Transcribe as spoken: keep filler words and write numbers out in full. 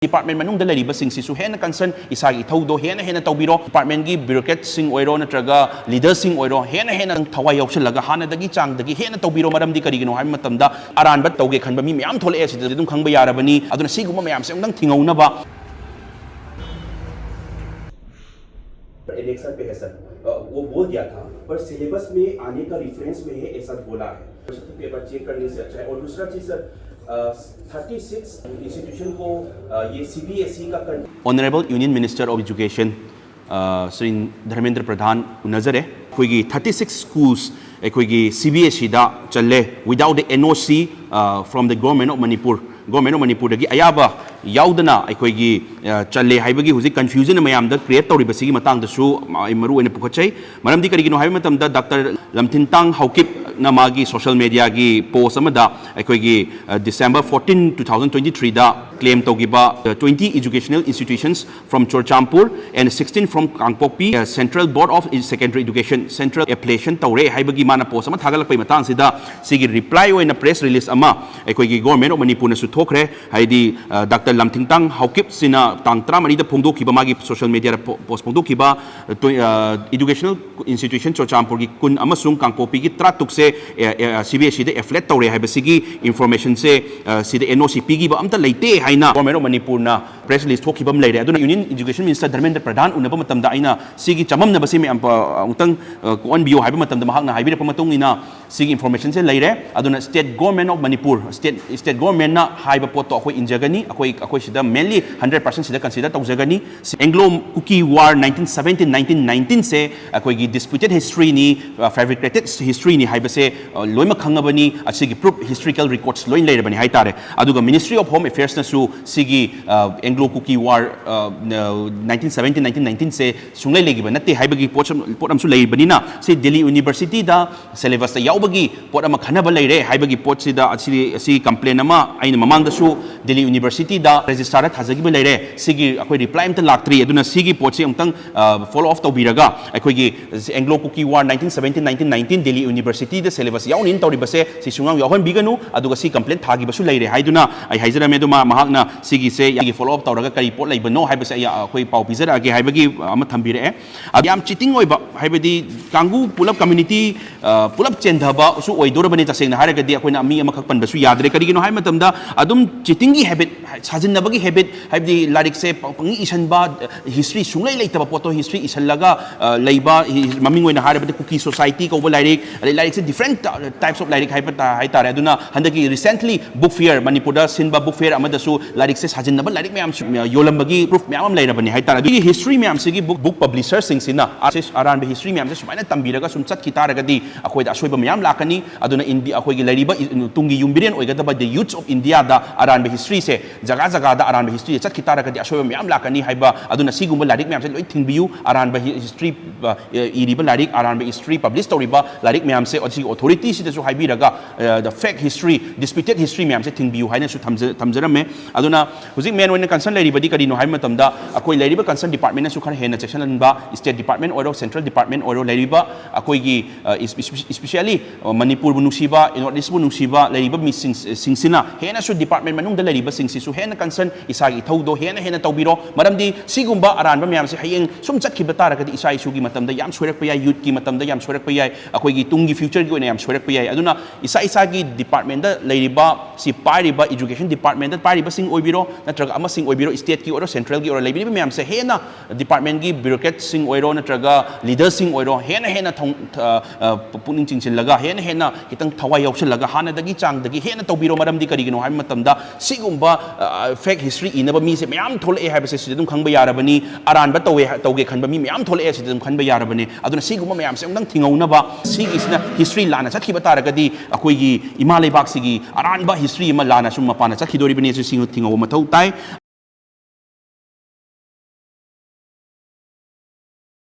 Department ꯃꯅꯨꯡꯗ ꯂꯩꯔꯤꯕꯁꯤꯡꯁꯤꯁꯨ ꯍꯦꯟꯅ concern, ꯏꯁꯥꯒꯤ ꯏꯊꯧꯗꯣ ꯍꯦꯟꯅ ꯍꯦꯟꯅ ꯇꯧꯕꯤꯔꯣ꯫ ꯗꯤꯄꯥꯔꯠꯃꯦꯟꯒꯤ ꯕ꯭ꯌꯨꯔꯣꯀ꯭ꯔꯦꯠꯁꯤꯡ ꯑꯣꯏꯔꯣ ꯅꯠꯇ꯭ꯔꯒ ꯂꯤꯗꯔꯁꯤꯡ ꯑꯣꯏꯔꯣ, ꯍꯦꯟꯅ ꯍꯦꯟꯅ ꯊꯋꯥꯏ ꯌꯥꯎꯁꯜꯂꯒ ꯍꯥꯟꯅꯗꯒꯤ ꯆꯥꯡꯗꯒꯤ ꯍꯦꯟꯅ ꯇꯧꯕꯤꯔꯣ꯫ ꯃꯔꯝꯗꯤ ꯀꯔꯤꯒꯤꯅꯣ ꯍꯥꯏꯕ ꯃꯇꯝꯗ ꯑꯔꯥꯟꯕ ꯇꯧꯒꯦ ꯈꯟꯕ ꯃꯤ ꯃꯌꯥꯝ ꯊꯣꯛꯂꯛꯑꯦ, ꯁꯤꯗꯗꯤ ꯑꯗꯨꯝ ꯈꯪꯕ ꯌꯥꯔꯕꯅꯤ꯫ ꯑꯗꯨꯅ ꯁꯤꯒꯨꯝꯕ ꯃꯌꯥꯝꯁꯦ ꯑꯃꯨꯛꯇꯪ ꯊꯤꯡꯍꯧꯅꯕ एलेक्शन पे है सर। अ, वो बोल दिया था, पर सिलेबस में आने का रेफरेंस में है, ऐसा बोला है। पेपर चेक करने से अच्छा है। और दूसरा चीज सर, थर्टी सिक्स इंस्टीट्यूशन को, अ, ये सीबीएसई का कर Honorable Union Minister of Education, Shri Dharmendra ꯄ꯭ꯔꯙꯥꯟ ꯎꯅꯖꯔꯦ꯫ ꯑꯩꯈꯣꯏꯒꯤ ꯊꯥꯔꯇꯤ ꯁꯤꯛꯁ ꯁ꯭ꯀꯨꯜꯁ ꯑꯩꯈꯣꯏꯒꯤ ꯁꯤ ꯕꯤ ꯑꯦꯁ ꯏꯗ ꯆꯜꯂꯦ, without the N O C from the Government of Manipur, government of ꯃꯅꯤꯄꯨꯔꯗꯒꯤ ꯑꯌꯥꯕ ꯌꯥꯎꯗꯅ ꯑꯩꯈꯣꯏꯒꯤ ꯆꯜꯂꯦ ꯍꯥꯏꯕꯒꯤ ꯍꯧꯖꯤꯛ ꯀꯟꯐ꯭ꯌꯨꯖꯟ ꯃꯌꯥꯝꯗ ꯀ꯭ꯔꯤꯌꯦꯠ ꯇꯧꯔꯤꯕꯁꯤꯒꯤ ꯃꯇꯥꯡꯗꯁꯨ ꯑꯩ ꯃꯔꯨ ꯑꯣꯏꯅ ꯄꯨꯈꯠꯆꯩ꯫ ꯃꯔꯝꯗꯤ ꯀꯔꯤꯒꯤꯅꯣ ꯍꯥꯏꯕ ꯃꯇꯝꯗ ꯗꯥꯛꯇꯔ ꯂꯝꯊꯤꯟꯇꯥꯡ ꯍꯥꯎꯀꯤꯞꯅ ꯃꯥꯒꯤ ꯁꯣꯁꯤꯌꯦꯜ ꯃꯦꯗꯤꯌꯥꯒꯤ ꯄꯣꯁ ꯑꯃꯗ ꯑꯩꯈꯣꯏꯒꯤ December fourteen, two thousand twenty three ꯗ ꯀ꯭ꯂꯦꯝ ꯇꯧꯈꯤꯕ twenty educational institutions from Churachandpur and sixteen from Kangpokpi, Central Board of Secondary Education, Central affiliation ꯇꯧꯔꯦ ꯍꯥꯏꯕꯒꯤ ꯃꯥꯅ ꯄꯣꯁ ꯑꯃ ꯊꯥꯒꯠꯂꯛꯄꯒꯤ ꯃꯇꯥꯡꯁꯤꯗ ꯁꯤꯒꯤ ꯔꯤꯄ꯭ꯂꯥꯏ ꯑꯣꯏꯅ ꯄ꯭ꯔꯦꯁ ꯔꯤꯂꯤꯁ ꯑꯃ ꯑꯩꯈꯣꯏꯒꯤ ꯒꯣꯔꯃꯦꯟ ꯑꯣꯐ ꯃꯅꯤꯄꯨꯔꯅꯁꯨ ꯊꯣꯛꯈ꯭ꯔꯦ꯫ ꯍꯥꯏꯗꯤ ꯗꯥꯛꯇꯔ ꯂꯝꯊꯤꯡꯇꯥꯡ ꯍꯥꯎꯀꯤꯞꯁꯤꯅ ꯇꯥꯡ ꯇꯔꯥꯃꯔꯤꯗ ꯐꯣꯡꯗꯣꯛꯈꯤꯕ ꯃꯥꯒꯤ ꯁꯣꯁꯤꯌꯦꯜ ꯃꯦꯗꯤꯌꯥꯗ ꯄꯣꯁ ꯐꯣꯡꯗꯣꯛꯈꯤꯕ educational institution ꯆꯨꯔꯆꯥꯟꯄꯨꯔꯒꯤ ꯀꯨꯟ ꯑꯃꯁꯨꯡ ꯀꯥꯡꯄꯣꯛꯄꯤꯒꯤ ꯇꯔꯥꯇꯔꯨꯛꯁꯦ ꯁꯤ ꯕꯤ ꯑꯦꯁ ꯏꯗ ꯑꯦꯐꯤꯂꯦꯠ ꯇꯧꯔꯦ ꯍꯥꯏꯕꯁꯤꯒꯤ ꯏꯟꯐꯣꯔꯃꯦꯁꯟꯁꯦ ꯁꯤꯗ ꯑꯦꯟ ꯑꯣ ꯁꯤ ꯄꯤꯈꯤꯕ ꯑꯝꯇ ꯂꯩꯇꯦ ꯍꯥꯏꯅ ꯒꯣꯔꯃꯦꯟ ꯑꯣꯐ ꯃꯅꯤꯄꯨꯔꯅ ꯄ꯭ꯔꯦꯁ ꯔꯤꯂꯤꯁ ꯊꯣꯛꯈꯤꯕ ꯑꯃ ꯂꯩꯔꯦ꯫ ꯑꯗꯨꯅ ꯌꯨꯅꯤꯌꯟ ꯏꯖꯨꯀꯦꯁꯟ ꯃꯤꯅꯤꯁꯇꯔ ꯙꯔꯃꯦꯟꯗ꯭ꯔ ꯄ꯭ꯔꯙꯥꯟ ꯎꯅꯕ ꯃꯇꯝꯗ ꯑꯩꯅ ꯁꯤꯒꯤ ꯆꯃꯝꯅꯕꯁꯦ ꯃꯌꯥꯝ ꯑꯃꯨꯛꯇꯪ ꯀꯣꯛꯍꯟꯕꯤꯌꯨ ꯍꯥꯏꯕ ꯃꯇꯝꯗ ꯃꯍꯥꯛꯅ ꯍꯥꯏꯕꯤꯔꯛꯄ ꯃꯇꯨꯡ ꯏꯟꯅ ꯁꯤꯒꯤ ꯏꯟꯐꯣꯔꯃꯦꯁꯟꯁꯦ ꯂꯩꯔꯦ꯫ ꯑꯗꯨꯅ state government of Manipur, state state governmentꯅ ꯍꯥꯏꯕ ꯄꯣꯠꯇꯣ ꯑꯩꯈꯣꯏ ꯏꯟꯖꯒꯅꯤ꯫ ꯑꯩꯈꯣꯏ ꯑꯩꯈꯣꯏ ꯁꯤꯗ mainly hundred percent ꯁꯤꯗ consider ꯇꯧꯖꯒꯅꯤ꯫ Anglo Kuki War nineteen seventeen, nineteen nineteenꯁꯦ ꯑꯩꯈꯣꯏꯒꯤ disputed historyꯅꯤ, fabricated historyꯅꯤ ꯍꯥꯏꯕꯁꯦ ꯂꯣꯏꯅꯃꯛ ꯈꯪꯉꯕꯅꯤ꯫ ꯑꯁꯤꯒꯤ proof, historical records ꯂꯣꯏꯅ ꯂꯩꯔꯕꯅꯤ ꯍꯥꯏꯇꯥꯔꯦ꯫ ꯑꯗꯨꯒ Ministry of Home Affairsꯅꯁꯨ ꯁꯤꯒꯤ Anglo ꯂꯣ ꯀꯨꯀꯤ ꯋꯥꯔ ꯅꯥꯏꯟꯇꯤꯟ ꯁꯕꯦꯟꯇꯤꯟ ꯅꯥꯏꯟꯇꯤꯟ ꯅꯥꯏꯟꯇꯤꯟꯁꯦ ꯁꯨꯡꯂꯩ ꯂꯩꯈꯤꯕ ꯅꯠꯇꯦ ꯍꯥꯏꯕꯒꯤ ꯄꯣꯠꯁꯨ ꯄꯣꯠ ꯑꯃꯁꯨ ꯂꯩꯔꯤꯕꯅꯤꯅ, ꯁꯤ ꯗꯤꯜꯂꯤ ꯌꯨꯅꯤꯚꯔꯁꯤꯇꯤꯗ ꯁꯦꯂꯦꯕꯁꯇ ꯌꯥꯎꯕꯒꯤ ꯄꯣꯠ ꯑꯃ ꯈꯟꯅꯕ ꯂꯩꯔꯦ ꯍꯥꯏꯕꯒꯤ ꯄꯣꯠꯁꯤꯗ ꯑꯁꯤ ꯑꯁꯤ ꯀꯝꯄ꯭ꯂꯦꯟ ꯑꯃ ꯑꯩꯅ ꯃꯃꯥꯡꯗꯁꯨ ꯗꯤꯜꯂꯤ ꯌꯨꯅꯤꯚꯔꯁꯤꯇꯤꯗ ꯔꯦꯖꯤꯁꯇ꯭ꯔꯥꯔꯗ ꯊꯥꯖꯈꯤꯕ ꯂꯩꯔꯦ꯫ ꯁꯤꯒꯤ ꯑꯩꯈꯣꯏ ꯔꯤꯄ꯭ꯂꯥꯏ ꯑꯝꯇ ꯂꯥꯛꯇ꯭ꯔꯤ꯫ ꯑꯗꯨꯅ ꯁꯤꯒꯤ ꯄꯣꯠꯁꯤ ꯑꯃꯨꯛꯇꯪ ꯐꯣꯂꯣ ꯑꯞ ꯇꯧꯕꯤꯔꯒ ꯑꯩꯈꯣꯏꯒꯤ Anglo Kuki war nineteen seventeen nineteen nineteen Delhi ꯌꯨꯅꯤꯚꯔꯁꯤꯇꯤꯗ ꯁꯦꯂꯦꯕꯁ ꯌꯥꯎꯅꯤꯅ ꯇꯧꯔꯤꯕꯁꯦ ꯁꯤ ꯁꯨꯡꯌꯥꯎ ꯌꯥꯎꯍꯟꯕꯤꯒꯅꯨ꯫ ꯑꯗꯨꯒ ꯁꯤ ꯀꯝꯄ꯭ꯂꯦꯟ ꯊꯥꯈꯤꯕꯁꯨ ꯂꯩꯔꯦ ꯍꯥꯏꯗꯨꯅ ꯑꯩ ꯍꯥꯏꯖꯔꯝꯃꯦ꯫ ꯑꯗꯨ ꯃꯥ ꯃꯍꯥꯛꯅ ꯁꯤꯒꯤꯁꯦ ꯌꯥꯒꯤ ꯐꯣꯂꯣ ꯑꯞ ꯇꯧꯔꯒ ꯀꯔꯤ ꯄꯣꯠ ꯂꯩꯕꯅꯣ ꯍꯥꯏꯕꯁꯦ ꯑꯩ ꯑꯩꯈꯣꯏ ꯄꯥꯎ ꯄꯤꯖꯔꯛꯑꯒꯦ ꯍꯥꯏꯕꯒꯤ ꯑꯃ ꯊꯝꯕꯤꯔꯛꯑꯦ꯫ ꯑꯗꯨ ꯌꯥꯝ ꯆꯤꯇꯤꯡ ꯑꯣꯏꯕ, ꯍꯥꯏꯕꯗꯤ ꯀꯥꯡꯕꯨ ꯄꯨꯂꯞ ꯀꯝꯃ꯭ꯌꯨꯅꯤꯇꯤ ꯄꯨꯂꯞ ꯆꯦꯟꯊꯕꯁꯨ ꯑꯣꯏꯗꯣꯔꯕꯅꯤ꯫ ꯇꯁꯦꯡꯅ ꯍꯥꯏꯔꯒꯗꯤ ꯑꯩꯈꯣꯏꯅ ꯃꯤ ꯑꯃꯈꯛ ꯄꯟꯕꯁꯨ ꯌꯥꯗ꯭ꯔꯦ꯫ ꯀꯔꯤꯒꯤꯅꯣ ꯍꯥꯏꯕ ꯃꯇꯝꯗ ꯑꯗꯨꯝ ꯆꯤꯇꯤꯡꯒꯤ ꯍꯦꯕꯤꯠ, ꯁꯥꯖꯤꯟꯅꯕꯒꯤ ꯍꯦꯕꯤꯠ, ꯍꯥꯏꯕꯗꯤ ꯂꯥꯏꯔꯤꯛꯁꯦ ꯄꯪꯏ ꯏꯁꯟꯕ, ꯍꯤꯁꯇ꯭ꯔꯤ ꯁꯨꯡꯂꯩ ꯂꯩꯇꯕ ꯄꯣꯠꯇꯣ ꯍꯤꯁꯇ꯭ꯔꯤ ꯏꯁꯜꯂꯒ ꯑ, ꯂꯩꯕ, ꯍꯤ-, ꯃꯃꯤꯡ ꯑꯣꯏꯅ ꯍꯥꯏꯔꯕꯗ ꯀꯨꯀꯤ ꯁꯣꯁꯥꯏꯇꯤ ꯀꯧꯕ ꯂꯥꯏꯔꯤꯛ, ꯑꯗꯩ ꯂꯥꯏꯔꯤꯛꯁꯦ ꯗꯤꯐ꯭ꯔꯦꯟ ꯇꯥꯏꯞꯁ ꯑꯣꯐ ꯂꯥꯏꯔꯤꯛ ꯍꯥꯏꯕ ꯇꯥ-, ꯍꯥꯏꯇꯥꯔꯦ꯫ ꯑꯗꯨꯅ ꯍꯟꯗꯛꯀꯤ ꯔꯤꯁꯦꯟꯠꯂꯤ ꯕꯨꯛ ꯐꯤꯌꯔ, ꯃꯅꯤꯄꯨꯔꯗ ꯁꯤꯟꯕ ꯕꯨꯛ ꯐꯤꯌꯔ ꯑꯃꯗꯁꯨ ꯂꯥꯏꯔꯤꯛꯁꯦ ꯁꯥꯖꯤꯟꯅꯕ ꯂꯥꯏꯔꯤꯛ ꯃꯌꯥꯝꯁꯨ ꯌꯣꯜꯂꯝꯕꯒꯤ ꯄ꯭ꯔꯨꯐ ꯃꯌꯥꯝ ꯑꯃ ꯂꯩꯔꯕꯅꯤ ꯍꯥꯏꯇꯥꯔꯦ꯫ ꯑꯗꯨꯒꯤ ꯍꯤꯁꯇ꯭ꯔꯤ ꯃꯌꯥꯝꯁꯤꯒꯤ ꯕꯨꯛ, ꯕꯨꯛ ꯄꯕ꯭ꯂꯤꯁꯔꯁꯤꯡꯁꯤꯅ ꯑꯁꯤ ꯑꯔꯥꯟꯕ ꯍꯤꯁꯇ꯭ꯔꯤ ꯃꯌꯥꯝꯁꯦ ꯁꯨꯃꯥꯏꯅ ꯇꯝꯕꯤꯔꯒ ꯁꯨꯝ ꯆꯠꯈꯤ ꯇꯥꯔꯒꯗꯤ ꯑꯩꯈꯣꯏꯗ ꯑꯁꯣꯏꯕ ꯃꯌꯥꯝ ꯂꯥꯛꯀꯅꯤ꯫ ꯑꯗꯨꯅ ꯏꯟꯗꯤ-, ꯑꯩꯈꯣꯏꯒꯤ ꯂꯩꯔꯤꯕ ꯏ-, ꯇꯨꯡꯒꯤ ꯌꯨꯝꯕꯤꯔꯦꯟ ꯑꯣꯏꯒꯗꯕ the youths of India ꯗ ꯑꯔꯥꯟꯕ ꯍꯤꯁꯇ꯭ꯔꯤꯁꯦ, ꯖꯒꯥ ꯖꯒꯥꯗ ꯑꯔꯥꯟꯕ ꯍꯤꯁꯇ꯭ꯔꯤꯁꯦ ꯆꯠꯈꯤ ꯇꯥꯔꯒꯗꯤ ꯑꯁꯣꯏꯕ ꯃꯌꯥꯝ ꯂꯥꯛꯀꯅꯤ ꯍꯥꯏꯕ꯫ ꯑꯗꯨꯅ ꯁꯤꯒꯨꯝꯕ ꯂꯥꯏꯔꯤꯛ ꯃꯌꯥꯝꯁꯦ ꯂꯣꯏ ꯊꯤꯡꯕꯤꯌꯨ꯫ ꯑꯔꯥꯟꯕ ꯍꯤ-, ꯍꯤꯁꯇ꯭ꯔꯤ, ꯑ, ꯏꯔꯤꯕ ꯂꯥꯏꯔꯤꯛ, ꯑꯔꯥꯟꯕ ꯍꯤꯁꯇ꯭ꯔꯤ ꯄꯕ꯭ꯂꯤꯁ ꯇꯧꯔꯤꯕ ꯂꯥꯏꯔꯤꯛ ꯃꯌꯥꯝꯁꯦ ꯑꯁꯤꯒꯤ ꯑꯣꯊꯣꯔꯤꯇꯤꯁꯤꯗꯁꯨ ꯍꯥꯏꯕꯤꯔꯒ, ꯑ, the fake history, disputed history ꯃꯌꯥꯝꯁꯦ ꯊꯤꯡꯕꯤꯌꯨ ꯍꯥꯏꯅꯁꯨ ꯊꯝꯖ-, ꯊꯝꯖꯔꯝꯃꯦ꯫ ꯑꯗꯨꯅ ꯍꯧꯖꯤꯛ ꯃꯦꯟ ꯑꯣꯏꯅ ꯀꯟꯁꯔꯟ ꯂꯩꯔꯤꯕꯗꯤ ꯀꯔꯤꯅꯣ ꯍꯥꯏꯕ ꯃꯇꯝꯗ, ꯑꯩꯈꯣꯏ ꯂꯩꯔꯤꯕ ꯀꯟꯁꯔꯟ ꯗꯤꯄꯥꯔꯠꯃꯦꯟꯅꯁꯨ ꯈꯔ ꯍꯦꯟꯅ ꯆꯦꯛꯁꯤꯟꯍꯟꯕ, ꯁ꯭ꯇꯦꯠ ꯗꯤꯄꯥꯔꯠꯃꯦꯟ ꯑꯣꯏꯔꯣ, ꯁꯦꯟꯇ꯭ꯔꯦꯜ ꯗꯤꯄꯥꯔꯠꯃꯦꯟ ꯑꯣꯏꯔꯣ, ꯂꯩꯔꯤꯕ ꯑꯩꯈꯣꯏꯒꯤ, ꯑ, ꯏꯁ-, ꯏꯁ-, ꯏꯁꯄꯤꯁꯤꯌꯦꯜꯂꯤ, ꯑ, ꯃꯅꯤꯄꯨꯔꯕꯨ ꯅꯨꯡꯁꯤꯕ, ꯅꯣꯔꯠ ꯏꯁꯄꯨ ꯅꯨꯡꯁꯤꯕ ꯂꯩꯔꯤꯕ ꯃꯤꯁꯤꯡ-, ꯁꯤꯡꯁꯤꯅ ꯍꯦꯟꯅꯁꯨ ꯗꯤꯄꯥꯔꯠꯃꯦꯟ ꯃꯅꯨꯡꯗ ꯂꯩꯔꯤꯕꯁꯤꯡꯁꯤꯁꯨ ꯍꯦꯟꯅ ꯀꯟꯁꯔꯟ, ꯏꯁꯥꯒꯤ ꯏꯊꯧꯗꯣ ꯍꯦꯟꯅ ꯍꯦꯟꯅ ꯇꯧꯕꯤꯔꯣ꯫ ꯃꯔꯝꯗꯤ ꯁꯤꯒꯨꯝꯕ ꯑꯔꯥꯟꯕ ꯃꯌꯥꯝꯁꯦ ꯍꯌꯦꯡ ꯁꯨꯝ ꯆꯠꯈꯤꯕ ꯇꯥꯔꯒꯗꯤ ꯏꯆꯥ ꯏꯁꯨꯒꯤ ꯃꯇꯝꯗ ꯌꯥꯝ ꯁꯣꯏꯔꯛꯄ ꯌꯥꯏ, ꯌꯨꯠꯀꯤ ꯃꯇꯝꯗ ꯌꯥꯝ ꯁꯣꯏꯔꯛꯄ ꯌꯥꯏ, ꯑꯩꯈꯣꯏꯒꯤ ꯇꯨꯡꯒꯤ ꯐ꯭ꯌꯨꯆꯔꯒꯤ ꯑꯣꯏꯅ ꯌꯥꯝ ꯁꯣꯏꯔꯛꯄ ꯌꯥꯏ꯫ ꯑꯗꯨꯅ ꯏꯁꯥ ꯏꯁꯥꯒꯤ ꯗꯤꯄꯥꯔꯠꯃꯦꯟꯗ ꯂꯩꯔꯤꯕ, ꯁꯤ ꯄꯥꯏꯔꯤꯕ, ꯏꯖꯨꯀꯦꯁꯟ ꯗꯤꯄꯥꯔꯠꯃꯦꯟꯗ ꯄꯥꯏꯔꯤꯕꯁꯤꯡ ꯑꯣꯏꯕꯤꯔꯣ, ꯅꯠꯇ꯭ꯔꯒ ꯑꯃꯁꯤꯡ ꯑꯣꯏꯕꯤꯔꯣ, ꯁ꯭ꯇꯦꯠꯀꯤ ꯑꯣꯏꯔꯣ, ꯁꯦꯟꯇ꯭ꯔꯦꯜꯒꯤ ꯑꯣꯏꯔꯣ, ꯂꯩꯕꯤꯔꯤꯕ ꯃꯌꯥꯝꯁꯦ ꯍꯦꯟꯅ ꯗꯤꯄꯥꯔꯠꯃꯦꯟꯒꯤ ꯕ꯭ꯌꯨꯔꯣꯀ꯭ꯔꯦꯠꯁꯤꯡ ꯑꯣꯏꯔꯣ, ꯅꯠꯇ꯭ꯔꯒ ꯂꯤꯗꯔꯁꯤꯡ ꯑꯣꯏꯔꯣ, ꯍꯦꯟꯅ ꯍꯦꯟꯅ ꯊꯧ-, ꯑ, ꯑ, ꯄꯨꯛꯅꯤꯡ ꯆꯤꯡꯁꯤꯜꯂꯒ, ꯍꯦꯟꯅ ꯍꯦꯟꯅ ꯈꯤꯇꯪ ꯊꯋꯥꯏ ꯌꯥꯎꯁꯜꯂꯒ, ꯍꯥꯟꯅꯗꯒꯤ ꯆꯥꯡꯗꯒꯤ ꯍꯦꯟꯅ ꯇꯧꯕꯤꯔꯣ꯫ ꯃꯔꯝꯗꯤ ꯀꯔꯤꯒꯤꯅꯣ ꯍꯥꯏꯕ ꯃꯇꯝꯗ, ꯁꯤꯒꯨꯝꯕ, ꯑ, ꯐꯦꯛ ꯍꯤꯁꯇ꯭ꯔꯤ ꯏꯅꯕ ꯃꯤꯁꯦ ꯃꯌꯥꯝ ꯊꯣꯛꯂꯛꯑꯦ ꯍꯥꯏꯕꯁꯦ ꯁꯤꯗ ꯑꯗꯨꯝ ꯈꯪꯕ ꯌꯥꯔꯕꯅꯤ꯫ ꯑꯔꯥꯟꯕ ꯇꯧꯋꯦ ꯍꯥꯏ-, ꯇꯧꯒꯦ ꯈꯟꯕ ꯃꯤ ꯃꯌꯥꯝ ꯊꯣꯛꯂꯛꯑꯦ, ꯁꯤꯗ ꯑꯗꯨꯝ ꯈꯟꯕ ꯌꯥꯔꯕꯅꯤ꯫ ꯑꯗꯨꯅ ꯁꯤꯒꯨꯝꯕ ꯃꯌꯥꯝꯁꯦ ꯑꯃꯨꯛꯇꯪ ꯊꯤꯡꯍꯧꯅꯕ, ꯁꯤꯒꯤꯁꯤꯅ ꯍꯤꯁꯇ꯭ꯔꯤ ꯂꯥꯟꯅ ꯆꯠꯈꯤꯕ ꯇꯥꯔꯒꯗꯤ, ꯑꯩꯈꯣꯏꯒꯤ ꯏꯃꯥ ꯂꯩꯕꯥꯛꯁꯤꯒꯤ ꯑꯔꯥꯟꯕ ꯍꯤꯁꯇ꯭ꯔꯤ ꯑꯃ ꯂꯥꯟꯅ ꯁꯨꯝ ꯃꯄꯥꯟꯗ ꯆꯠꯈꯤꯗꯣꯔꯤꯕꯅꯤ꯫ ꯑꯁꯤ ꯁꯤ ꯊꯤꯡꯍꯧꯕ ꯃꯊꯧ ꯇꯥꯏ꯫